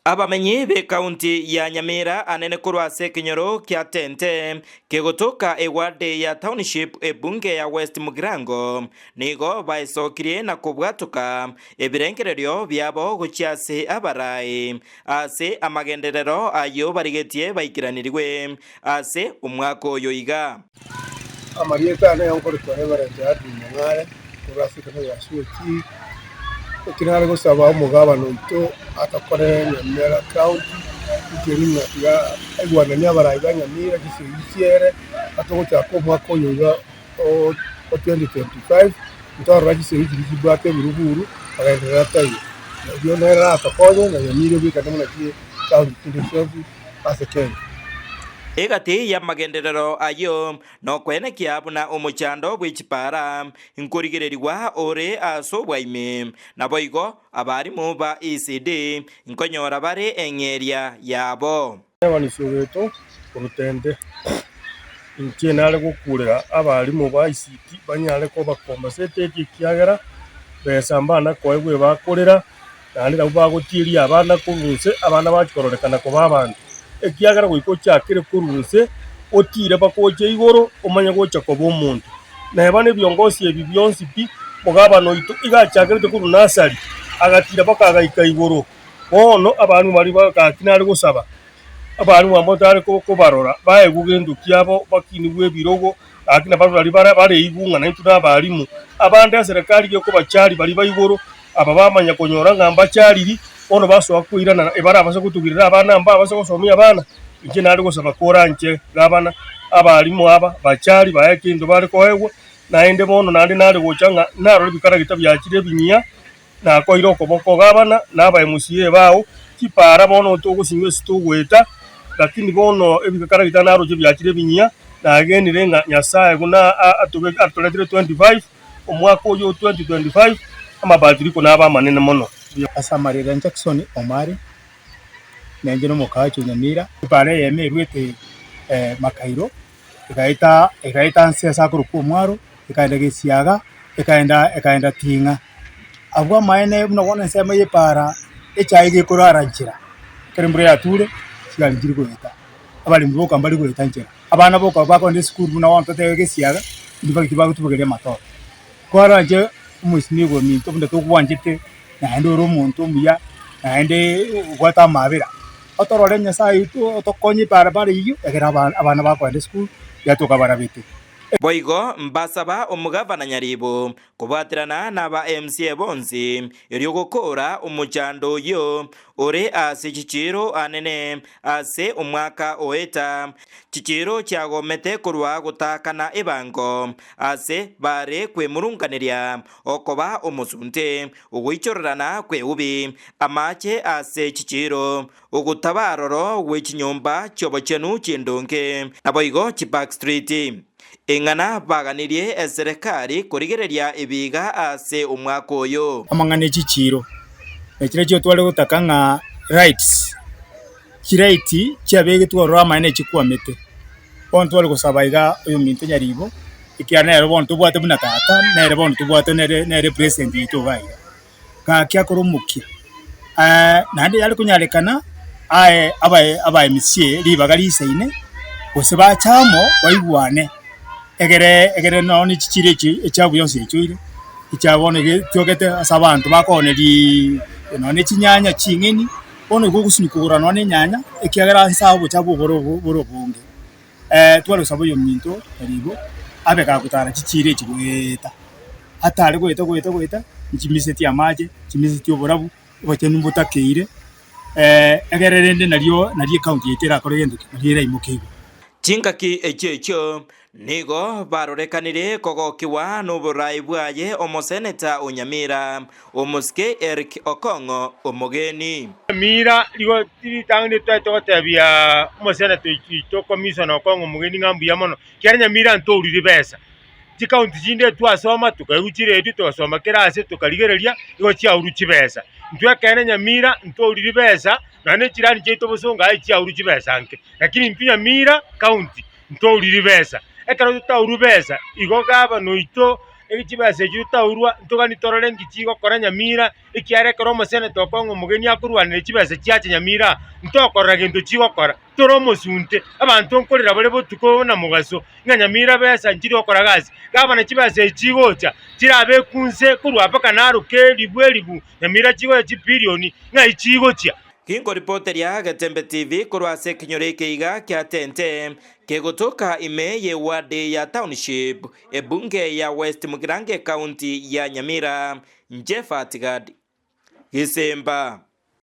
Abamenyi b'ekaunti ya Nyamira anene korwa ase ekenyoro kia Tente kegotoka eward ya Township ebunge ya West Mugirango nigo baesokirie na kobwatoka ebirengererio biabo gochia ase abarai ase amagenderero ayio barigetie baikeranirigwe ase omwaka oyo iga. Amarieta ane nkorokwa Reverend Edwin Mong'are korwa ase ekanisa ya COT. Eki nare gosaba omogabana oito atokorere Nyamira County nkeri ng'a tiga aigwananie abarai ba Nyamira chisegi chiere atogochaka omwaka oyo iga o 2025 ntorora chisegi chiria chibwate eburuburu magenderero ataiyo. Erio nere aratokonye na Nyamira ebwekane buna chitaoni chinde chionsi ase Kenya. Egati y'amagenderero ayio nokwenekia buna omochando bwe chipara nkorigererigwa ore ase obwaime, naboigo abarimu ba ECD nkonyora bare eng'eria yabo. Ebanisi ogeto orotente, Inche nare gokurera abarimu ba ICT banyare koba compensated ekiagera besa mbana koegwa ebakorera Naende nabwo bagotieria abana korwa inse, abana bachia kororekana koba abanto, ekiagera goika ochakere korwa inse, otiire mpaka oche igoro, omanye gocha koba omonto. Neba nebiongosi ebi bionsi pi, mogabana oito iga achakerete korwa nursery, agatiira mpaka agaika igoro. Bono abana baria gaki nare gosaba, Abarimu amo tare kobarora, baegwe gento kiabo, bakinigwe ebirogo, gaki nabarabwo baria bare bareigwe ng'a naintwe nabarimu. Abande eserekari gekobacharia baria ba igoro, aba bamanya konyora ng'a mbachariri, bono basoa koirana ebarabase gotugirera abana mbabase gosomia abana. Inche nare gosaba koranche gabana, abarimu aba bachari bae kento bare koegwa, naende bono naende nare gocha ng'a narore ebikaragita biachire ebinyia, Nakoire okoboko gabana na aba MCA bao, chipara bono togosinywa ase togoeta, lakini bono ebikaragita naroche biachire ebinyia, nagenire ng'a Nyasaye buna atoretire 25, omwaka oyio o 2025, amabadiliko nabe amanene mono. Ase amarera Jackson Omari, na inche nomokaachi o Nyamira. Epara eyemo erwete Makairo egaeta egaeta nse ase akorokwa omwaro, ekaenda gesiaga, ekaenda ekaenda ting'a. Abwo amaene buna bono ensemo ya epaara, echae gekorara nchera, ekero embura yature, chigari nchiri goeta, abaremi boka mbari goeta nchera, abana boka bakogenda esukuru buna bono totebe gesiaga, intwe tibagotubokeria amatoke. Kwaranche omoisinigwa ominto buna togwanchete, naende ore omonto omuya, naende obwate amaabera. Otorore Nyasae oito otokonye ebarabara eyio, ekero abana bakoenda esukuru, yatoka barabete. Boigo mbasaba omogavana Nyaribo kobwaterana naba MCA bonsi erio gokoora omochando oyio ore ase chichiiro anene ase omwaka oeta. Chichiiro chiagomete korwa gotaakana ebango ase bare kwemurunganeria okoba omosunte, ogoichorerana kw'eubi, amache ase chichiiro, ogotaba aroro gwe chinyomba chi'obochenu chindonge, naboigo chibackstreet. Ing'ana baganirie eserekari korigereria ebiiga ase omwaka oyo. Amang'ana e chichiiro, na chiria tware gotaka ng'a lights, chiraiti chiabegetwe ororo amaene chikwamete. Bono tware gosaba iga oyominto Nyaribo, ekiagera nere bono tobwate buna tata, nere bono tobwate nere nere president oito iga iga. Gaki akore omokia, naende yare konyarekana aye abae aba MCA ribaga risaine, gose bache amo baigwane, egere egere nonye na chichiro echi echiabo bionsi echoire, echia bono iga etiogete ase abanto bakooneriiii nonye na chinyanya ching'eni. Bono igo ogosinywa kogora nonya nenyanya, ekiagera nse aa obochafu obwo bore bore obonge. Tware gosaba oyominto karibu, abe gagotara chichiiro echi goeta, atare goeta goeta goeta, nchimiseti amache, chimiseti oborabu, obochenu mbotakeire, egere rende nario nario ecounty yaito erakore gento ki? Nario eraimoke igoro. Chingaki echio echio Nigo barorekanire kogokigwa noboraai bwaye omoseneta o Nyamira, omosike Eric Okong'o Omogeni. Nyamira rigo ritang'ani tware togotebia omoseneta oito Commissioner Okong'o Omogeni ng'a mbuya mono, ekiagera Nyamira ntouriri besa. Chikaunti chinde twasoma tokaigwa chiredio togasoma kera ase tokarigereria igo chiaurwa chibesa. Intwe ekeene Nyamira ntouriri besa nonya ne chirani chiaito bosongo aye chiaurwa chibesa nke, lakini intwe Nyamira county. Ntouriri besa. Ekero totaurwe besa, igo gavana oito Chibesa echio totaurwa, ntogani torore nki chigokora Nyamira, ekiagera ekero omoseneta okong'a omogeni akorwanera chibesa chiacha Nyamira aa, ntokorora gento chigokora. Tore omosunte, abanto nkorera bare botuko na mogaso, ng'a Nyamira besa nchiri gokora gasi. Gavana chibesa echi chigocha, chirabekwe inse korwa mpaka naroke elifu elifu, Nyamira chigocha chibilioni, ng'ai chigochia? Ginkoripoteria Getembe TV korwa ase ekenyoro eke iga kia Tente, kegotoka ime y'eward ya Township, Ebunge ya West Mugirango Ekaunti ya Nyamira, Njefat Gad Gisemba.